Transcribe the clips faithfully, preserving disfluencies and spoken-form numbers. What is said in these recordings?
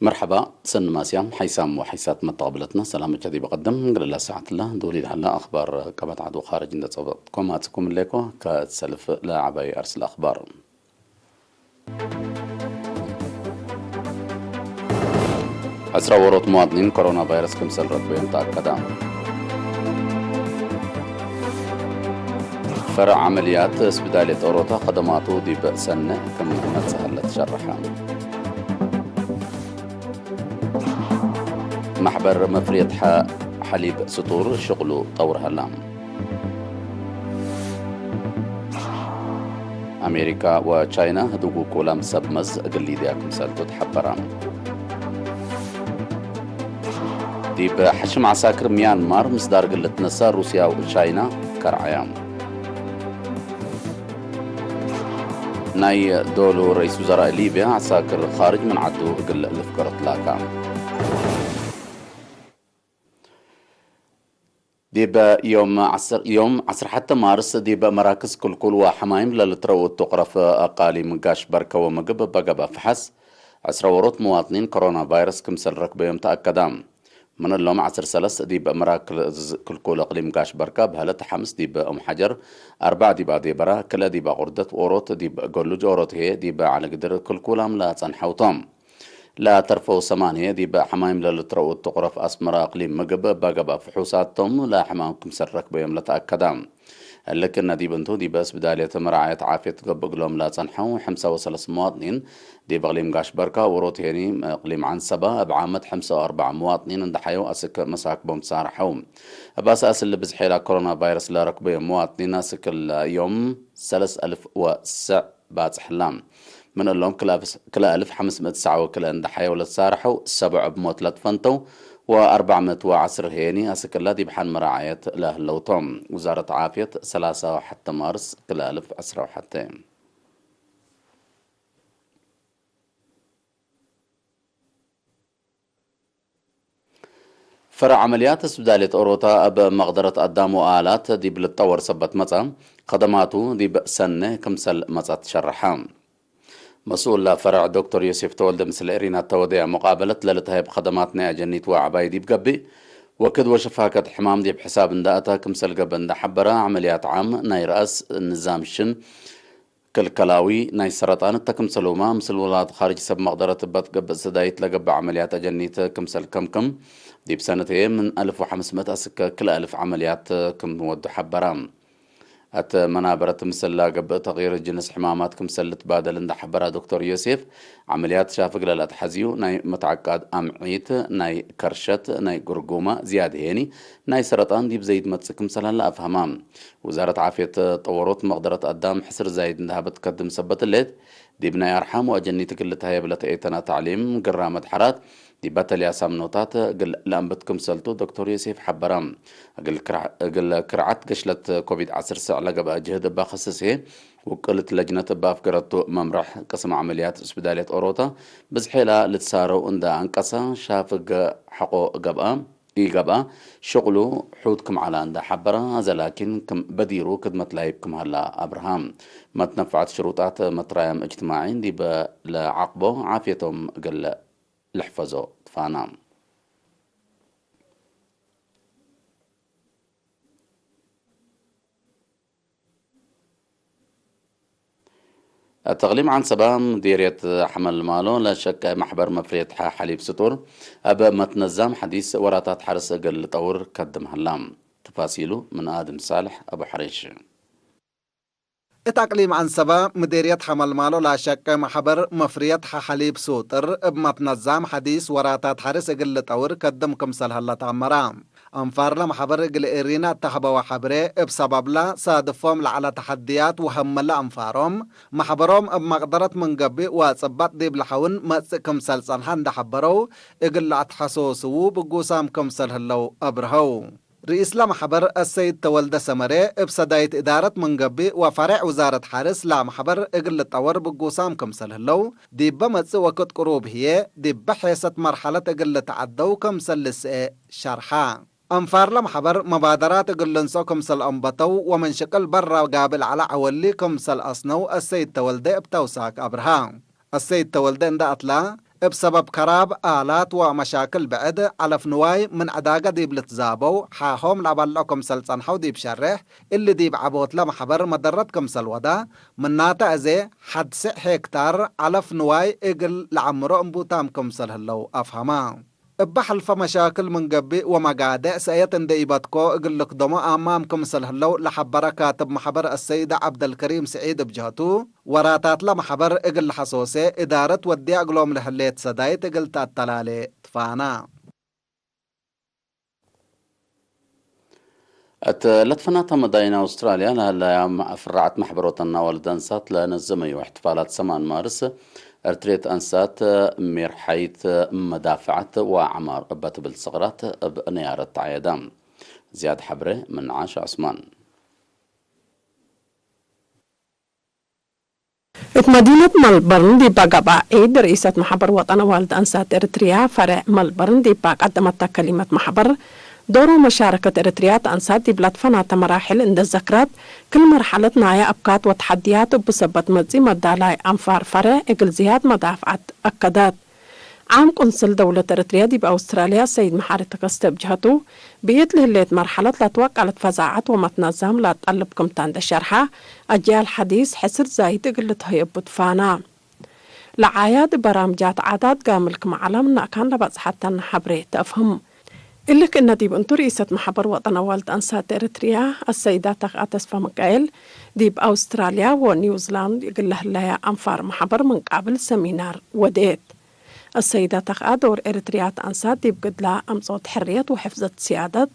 መርሐባ፣ ሰኒ ማስያም፣ ሐይሳም ወሐይሳት መተቀብለትነ፣ ሰላም እቻ ዲብ ቀድም። እግል እላ ሰዓትለ ዶል ኢልሀላ አኽባር ቀበት ዐድ ወኻርጅ እንዴ ጸብጥኩም አጽኩም እሌኮ። ከእት ሰልፍ ለዐባይ አርስ ለአኽባር። ዕስረ ዎሮት መዋጥኒን ኮሮና ቫይረስ ክምሰል ረክበዮም ተአከደ። ፈርዕ ዐመልያት ስብዳልየት ኦሮታ ከደማቱ ዲብ ሰኔ ክም መጽእ ሀለ ትሸረሐ። መሕበር መፍርየት ሐ-፣ ሐሊብ ስጡር ሽቅሉ ጠውር ሀላ። አሜሪካ ወቻይና ህድጉ ቁላም ሰብ መዝ እግል ሊድያ ክምሰልቱ ተሐበራ። ዲብ ሐሽም ዐሳክር ሚያንማር ምስዳር እግል ልትነሳ ሩስያ ወቻይና ከርዐያ። ናይ ዶሉ ረኢስ ውዘራእ ሊብያ ዐሳክር ኻርጅ ምን ዐዱ እግል ልፍቀሮ ትላካ። ዲብ ዮም ዐስር፣ ዮም ዐስር ሐተ ማርስ ዲብ መራክዝ ክልኩል ወሐማይም ለልትረኡ እቱ ቅረፍ አቃሊም ጋሽ በርከ ወምግብ እበ ገብአ ፈሐስ፣ ዕስረ ዎሮት መዋጥኒን ኮሮና ቫይረስ ክምሰል ረክበዮም ተአከዳ። ምን እሎም ዐስር ሰለስ ዲብ መራክዝ ክልኩል እቅሊም ጋሽ በርካ፣ በህለት ሐምስ ዲብ እም ሐጀር፣ አርበዕ ዲብ አዴበራ፣ ክልኤ ዲብ አቁርደት፣ ዎሮት ዲብ ገሉጅ፣ ዎሮት ህዬ ዲብ ዐሊ ግድር ክልኩላም ለጸንሐው ቶም። ለተርፈው ሰማንየ ዲብ ሐማይም ለልትረኡ እቱ ቅረፍ አስመራ እቅሊም ምግብ እበ ገብአ ፍሑሳት ቶም ለሕማም ክምሰል ረክበዮም ለተአከዳ። እሊ ክእነ ዲብ እንቱ፣ ዲብ እስብዳልየት መራዐየት ዓፍየት ገብእ እግሎም ለጸንሐው ሐምሳ ወሰለስ መዋጥኒን፣ ዲብ እቅሊም ጋሽ በርካ፣ ዎሮት ሄኒ እቅሊም ዐንሰበ፣ እብ ዓመት ሐምሳ ወአርበዕ መዋጥኒን እንዴ ሐየው አስክ መሳክቦም ትሳረሐው። እብ አሰአስል ብዝሕ እላ ኮሮና ቫይረስ ለረክበዮም መዋጥኒን አስክ እለ ዮም ሰለስ አልፍ ወስዕ ባጽሕ ህላ። ምን እሎም ክልኤ አልፍ ሐምስ ምእት ሰዓ ወክልኤ እንዴ ሐየው ለትሳረሐው፣ ሰብዑ እብ ሞት ለትፈንተው ወአርበዕ ምእት ወዐስር ሄኒ አስክ እለ ዲብ ሐን መራዐየት ለህለው ቶም። ውዛረት ዓፍየት ሰላሳ ወሐተ ማርስ ክልኤ አልፍ ዐስራ ወሐተ። ፈርዕ ዐመልያት ስብዳልየት ኦሮታ እብ መቅደረት አዳም ወአላት ዲብ ልትጠወር ሰበት መጽአ፣ ከደማቱ ዲብ ሰኔ ክምሰል መጽአት ሸረሐ። መስኡል ፈርዕ ዶክተር ዮሴፍ ተወልደ ምስል ኤሪና ተወደያ ሙቃበለት ለልትሀየብ ከደማት ናይ አጀኒት ወዐባይ ዲብ ገብእ፣ ወክድ ወሸፋከት ሕማም ዲብ ሕሳብ እንደ አተ ክምሰል ገብእ እንደ ሐበረ፣ ዐመልያት ዓም ናይ ረአስ፣ ንዛም ሽን፣ ክልከላዊ ናይ ሰረጣን እተ ክምሰልሁመ፣ ምስል ውላድ ካርጅ ሰብ መቅደረት እበ ትገብእ ሰዳይት ለገብእ ዐመልያት አጀኒት ክምሰል ከምክም፣ ዲብ ሰነት ህዬ ምን አልፍ ወሐምስ ምእት አስከ ክልኤ አልፍ ዐመልያት ክም ወዱ ሐበረ። እት መናበረት ምስል ለገብእ ተቅይር ጅንስ ሕማማት ክምሰል ልትባደል እንደ ሐበረ ዶክተር ዮሴፍ፣ ዐመልያት ሻፍግ ለለአትሐዝዩ ናይ መትዐቃድ አምዒት፣ ናይ ከርሸት፣ ናይ ግርጉመ፣ ዝያድ ሄኒ ናይ ሰረጣን ዲብ ዘይድ መጽእ ክምሰል ሀለ አፍሀመ። ውዛረት ዓፍየት ጠወሮት መቅደረት አዳም ሕስር ዛይድ እንደ ሀበት ከድም ሰበት ህሌት፣ ዲብ ናይ አርሓም ወአጀኒት እግል ልትሀየብ ለተኤተነ ተዕሊም፣ ግራመት ሐራት፣ ዲበ ተልያ ሳምኖታት እግል ለአንብት ክምሰልቱ ዶክተር ዮሴፍ ሐበረ። እግል ክርዕ-፣ እግል ክርዓት ገሽለት ኮቪድ ዐስር ስዕ ለገብአ ጅህድ እበ ከስስ ህዬ፣ ውቅልት ለጅነት እበ አፍገረቱ መምረሕ ቅስም ዐመልያት እስብዳልየት ኦሮታ፣ ብዝሕ እላ ልትሳረው እንደ አንቀሰ፣ ሻፍግ ሐቆ ገብአ። ኢገብአ፣ ሽቅሉ ሑድ ክም ዐለ እንደ ሐበረ፣ አዘ ላኪን ክም በዲሩ ክድመት ላይብ ክም ሀላ አብርሃ። መትነፈዐት ሽሩጣት መትራያም እጅትማዒ እንዲበ ለዐቅቦ፣ ዓፍየቶም እግል ልሕፈዞ ትፋና። እት እቅሊም ዐንሰበ፣ ምዴርየት ሐመልማሎ ለሸቀ መሕበር መፍርየት ሐ-፣ ሐሊብ ስጡር፣ እብ መትነዛም ሐዲስ ወራታት ሐርስ እግል ልጠውር ከድም ሀላ። ተፋሲሉ ምን አድም ሳልሕ አቡ ሐሬሽ። እት አቅሊም ዐንሰበ፣ ምዴርየት ሐመልማሎ ለሸቀ መሕበር መፍርየት ሐ-፣ ሐሊብ ሱጥር፣ እብ መትነዛም ሐዲስ ወራታት ሐርስ እግል ልጠውር ከድም ክምሰል ሀለ ተአመረ። አንፋር ለመሐበር እግል ኤሪና እተ ሀበወ ሐብሬ፣ እብ ሰበብለ ሳድፎም ለዐለ ተሐድያት ወሀምለ አንፋሮም፣ መሕበሮም እብ መቅደረት ምን ገብእ ወጽበጥ ዲብ ለሐውን መጽእ ክምሰል ጸንሐ እንደ ሐበረው፣ እግል ለአትሐሶስዉ ብጉሳም ክምሰል ህለው አብርሀው። ርኢስ ለመሐበር አሰይድ ተወልደ ሰመሬ፣ እብ ሰዳይት እዳረት ምን ገብእ ወፈሬዕ ውዛረት ሐርስ ለመሐበር እግል ልጠወር ብጉሳም ክምሰል ህለው፣ ዲበ መጽእ ወክድ ቅሩብ ህዬ፣ ዲበ ሔሰት መርሐለት እግል ልትዐደው ክምሰል ልስኤ ሸርሐ። አንፋር ለመሐበር መባደራት እግል ልንሰኦ ክምሰል አንበተው ወምን ሽቅል በረ ጋብእ ለዐለ ዐወሊ ክምሰል አስነው አሰይድ ተወልደ እብ ተውሳክ አብርሀ። አሰይድ ተወልደ እንደ አትላ፣ እብ ሰበብ ከራብ አላት ወመሻክል ብዕድ ዐለፍ ንዋይ ምን ዕዳገ ዲብ ልትዛበው ሓሆም ለአበልዖ ክምሰል ጸንሐው ዲብ ሸሬሕ፣ እሊ ዲብ ዐቦትለ መሕበር መደረት ክምሰል ወዳ፣ ምናተ አዜ ሐድ ስዕ ሄክታር ዐለፍ ንዋይ እግል ለዐምሮ እምቡታም ክምሰል ህለው አፍሀማ። እበ ሐልፈ መሻክል ምን ገብእ ወመጋድዕ ሰእየት እንዴ ኢበትኮ እግል ልክደሞ አማም ክምሰል ህለው ለሐበረ ካትብ መሕበር አሰይድ ዐብደልከሪም ስዒድ እብ ጀህቱ፣ ወራታትለ መሕበር እግል ለሐሶሴ እዳረት ወድየ እግሎም ለህሌት ሰዳይት እግል ተአተላሌ ትፋና። እት ለትፈናተ መዳይን አውስትራልያ ለህለያ ፍራዐት መሕበሮተን አዋልድ አንሳት ለነዘመዩ እሕትፋላት ሰማን ማርስ፣ እርትርየት አንሳት ሜርሐይት መዳፍዐት ወዐማር እበ ትብል ሰቅራት እብ ነያረት ተዐየዳ። ዝያድ ሐብሬ ምን ዓሽ ዑስማን። እት መዲነት መልበርን ዲብ ገብአ ዒድ፣ ርኢሰት መሕበር ወጠን አዋልድ አንሳት ኤረትርያ ፈሬዕ መልበርን ዲብ ቀደመተ ከሊመት መሕበር፣ ዶር ወመሻረከት ኤረትርያ ተአንሳት ዲብ ለትፈናተ መራሕል እንዴ ዘክራት፣ ክል መርሐለት ናየ አብካት ወተሐድያት እቡ ሰበት መጽኢ መዳላይ አንፋር ፈሬዕ እግል ዝያድ መዳፍዐት አከደት። ዓም ቁንስል ደውለት ኤረትርያ ዲብ አውስትራልያ ሰይድ መሓሪ ተከስተ እብ ጀሀቱ፣ ብእት ለህሌት መርሐለት ለትወቀለት ፈዛዐት ወመትነዛም ለአጠልብ ክምተ እንዴ ሸርሐ፣ አጅያል ሐዲስ ሕስር ዛይድ እግል ልትሀየቡ ትፋና። ለዓያድ በራምጃት ዓዳት ጋምል ክም ዐለ ምነ አካን ለበጽሐተነ ሐብሬ ተአፍህም። እሊ ክእነ ዲብ እንቱ ርኢሰት መሕበር ወጠን አዋልድ አንሳት ኤረትርያ አሰይዳ ተክአ ተስፋ ምካኤል፣ ዲብ አውስትራልያ ወኒውዚላንድ እግል ለህለየ አንፋር መሕበር ምን ቃብል ሰሚናር ወዴት። አሰይዳ ተክአ ዶር ኤረትርያ ተአንሳት ዲብ ግድላ አምጾት ሕርየት ወሕፍዘት ስያደት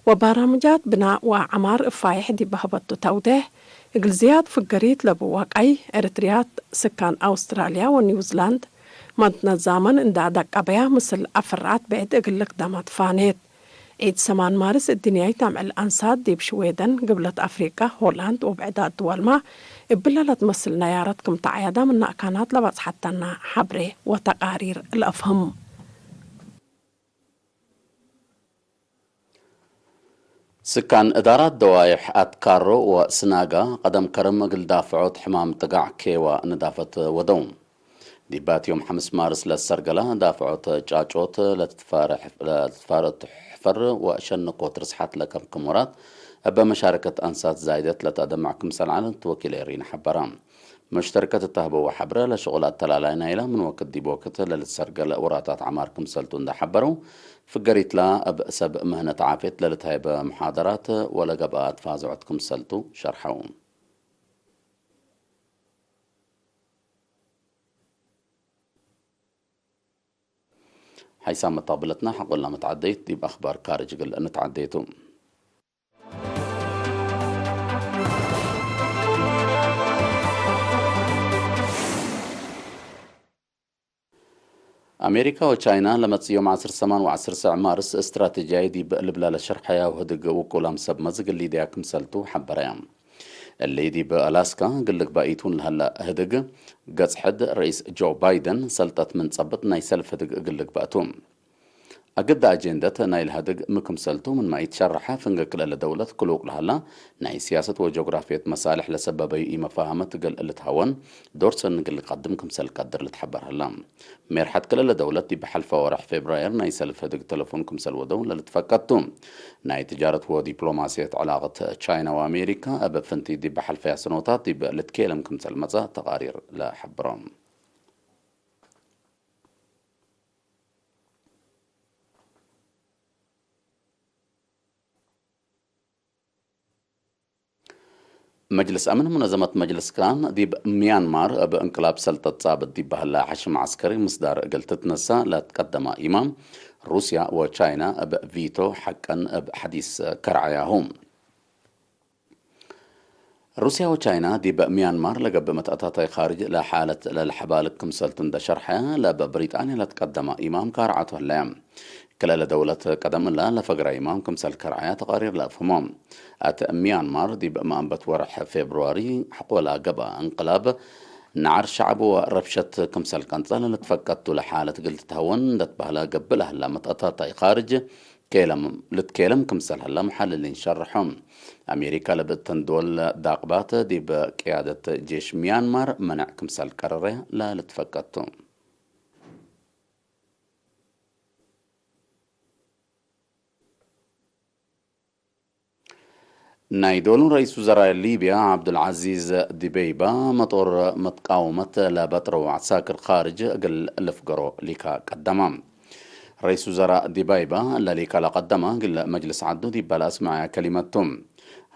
ወባራምጃት ብናእ ወዐማር እፋይሕ ዲብ ሀበቱ ተውዴሕ፣ እግል ዝያድ ፍገሪት ለቡ ወቀይ፣ ኤረትርያት ስካን አውስትራልያ ወኒውዚላንድ መትነዛመን እንዳ ደቀበያ ምስል አፍራዓት ብዕድ እግል ልክደማ ትፋኔት። ዒድ ሰማን ማርስ እድንያይት አምዕል አንሳት ዲብ ሽዌደን፣ ግብለት አፍሪቀ፣ ሆላንድ ወብዕዳት ድወልመ እብለ ለትመስል ነያረት ክም ተዐያዳ ምነ አካናት ለበጽሐተነ ሐብሬ ወተቃሪር ለአፍህም። ስካን እዳራት ደዋይሕ አትካሮ ወስናጋ ቀደም ከርም እግል ዳፍዖት ሕማም ጥጋዕ ኬዋ ንዳፈት ወደው። ዲባት ዮም ሐምስ ማርስ ለሰርገለ ዳፍዖት ጫጮት ለትትፋረ-፣ ለትትፋረእ ሕፈር ወሸንቆት ርስሓት ለከምክም ወራት እበ መሻረከት አንሳት ዛይደት ለተአደመዕ ክምሰል ዐለት ወኪል ኤሪን ሐበረ። መሽተርከት እተ ሀበው ሐብረ፣ ለሸቁል አተላላይ ናይላ ምን ወክድ ዲብ ወክድ ለልትሰርገለ ወራታት ዐማር ክምሰልቱ እንደ ሐበረው፣ ፍገሪትላ እብ ሰብ ምህነት ዓፍየት ለልትሀይበ መሓደራት ወለገብአ ትፋዝዖት ክምሰልቱ ሸርሐው። ሐይሳም መታብለትና ሐቆላ መትዓደይት ዲብ አኽባር ካርጅ እግል እንትዓደየቱ። አሜሪካ ወቻይና ለመጽእ ዮም ዐስር ሰማን ወዐስር ሰዕ ማርስ እስትራቴጂያይ ዲብ ልብላ ለሸርሐያው ህድግ ውቁላም ሰብ መዝግ ሊድያ ክምሰልቱ ሐበረያ። እሊ ዲብ አላስካ እግል ልግበእ ኢቱን ለሀለ ህድግ፣ ገጽ ሕድ ርኢስ ጆ ባይደን ሰልጠት ምን ጸብጥ ናይ ሰልፍ ህድግ እግል ልግበእ ቱ። አግደ አጄንደት ናይለ ህድግ ሚ ክምሰልቱ ምንመ ኢትሸረሐ፣ ፍንገ ክልኤ ደውለት ክሉቅ ለሀላ ናይ ሲያሰት ወጆግራፍየት መሳልሕ ለሰበበዩ ኢመፋሀመት እግል ልትሀወን ዶር ሰኒ እግል ልቀድም ክምሰል ቀድር ልትሐበር ሀላ። ሜርሐት ክልኤ ደውለት ዲብ ሐልፈ ወርሕ ፌብራየር ናይ ሰልፍ ህድግ ተለፎን ክምሰል ወደው ለልትፈቀድ ቱ። ናይ ትጃረት ወዲፕሎማስየት ዕላቀት ቻይና ወአሜሪካ እብ ፍንቲይ ዲብ ሐልፈያ ሰኖታት ዲብ ልትኬለም ክምሰል መጽአ ተቃሪር ለሐብሮ። መጅልስ አምን ሙነዘመት መጅልስ ካን ዲብ ሚያንማር እብ እንቅላብ ሰልጠት ጻብጥ ዲብ በህላ ሐሽም ዐስከሪ ምስዳር እግል ትትነሳ ለትቀደመ ኢማም፣ ሩስያ ወቻይና እብ ቪቶ ሐቀን እብ ሐዲስ ከርዐያሁ። ሩስያ ወቻይና ዲብ ሚያንማር ለገብእ መትአታታይ ካርጅ ለሓለት ለልሐባልክ ክምሰልቱ እንደ ሸርሐያ፣ ለእብ ብሪጣንያ ለትቀደመ ኢማም ካርዐቱ ህለያ። ክልኤ ደውለት ቀደም እላ ለፈግረ ኢማም ክምሰል ከርዐያ ተቃሪር ለአፍህሞ። አት ሚያንማር ዲብ መአንበት ወርሕ ፌብርዋሪ ሐቆላ ገብአ እንቅላብ ነዓር ሸዕብ ወረብሸት ክምሰል ቀንጸ ለልትፈቀድ ቱ ለሓለት እግል ትትሀወን እንደ ትበህለ ገብእ ለህላ መትአታታይ ካርጅ ኬለም፣ ልትኬለም ክምሰል ህለ መሐልሊን ሸርሖም። አሜሪካ ለብእተን ድወል ዳቅባት ዲብ ቅያደት ጄሽ ሚያንማር መነዕ ክምሰል ቀረረ ለልትፈቀድ ቱ። ናይ ዶሉ ረኢስ ውዘራእ ሊብያ ዐብዱልዓዚዝ ዲበይባ፣ መጦር መትቃወመት ለበጥረው ዐሳክር ካርጅ እግል ልፍገሮ ሊካ ቀደመ። ረኢስ ውዘራእ ዲበይባ ለሊካ ለቀደመ እግል መጅልስ ዐዱ ዲብ ለአስመዐየ ከሊመት ቱ፣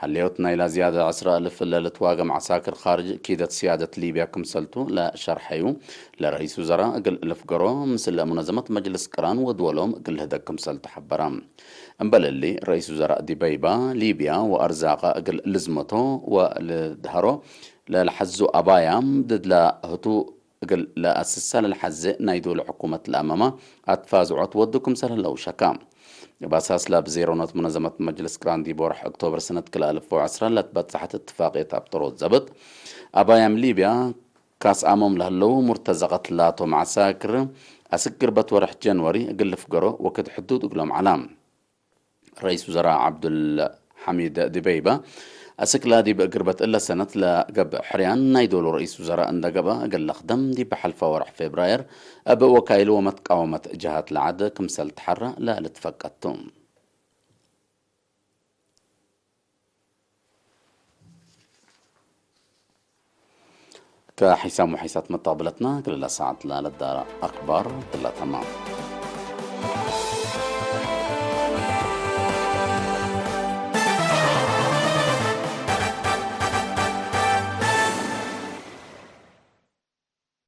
ሀሌዮት ናይላ ዝያድ ዕስረ እልፍ ለልትዋገም ዐሳክር ካርጅ ኪደት ስያደት ሊብያ ክምሰልቱ ለሸርሐዩ፣ ለረኢስ ውዘራእ እግል ልፍገሮ ምስል ሙነዘመት መጅልስ ቅራን ወድወሎም እግል ልህደግ ክምሰልቱ ሐበረ። እምበል እሊ፣ ረኢስ ውዘራእ ዲበይባ፣ ሊብያ ወአርዛቀ እግል ልዝመቶ ወልድሀሮ ለልሐዙ አባያም፣ ድድላ ህቱ እግል ለአስሳ ለልሐዜ ናይ ዶሉ ሕኩመት ለአመመ አትፋዝዖት ወዱ ክምሰል ህለው ሸካ። እብ አሳስ ለአብ ዜሮነት ሙነዘመት መጅልስ ቅራን ዲብ ወርሕ ኦክቶበር ሰነት ክልኤ አልፍ ወዐስረ ለትበጸሐት እትፋቅየት አብጠሮት ዘብጥ፣ አባያም ሊብያ ካስአሞም ለህለው ሙርተዘቀት ላቶም ዐሳክር፣ አስክ ግርበት ወርሕ ጀንወሪ እግል ልፍገሮ ወክድ ሕዱድ እግሎም ዐላ። ረኢስ ውዘራእ ዐብዱልሐሚድ ዲበይበ፣ አስክ ለዲብ ግርበት እለ ሰነት ለገብእ ሕርያን ናይ ዶሉ ረኢስ ውዘራእ እንደ ገብአ እግል ለክደም፣ ዲብ ሐልፈ ወርሕ ፌብራየር እብ ወካይሉ ወመትቃወመት ጀሃት ለዐድ ክምሰል ተሐረ ለልትፈቀድ ቱ። ከሒሳም ወሒሳት መተቅብለትና ክልለ ሰዓት ለለዳረ አክባር ክለ ተማም።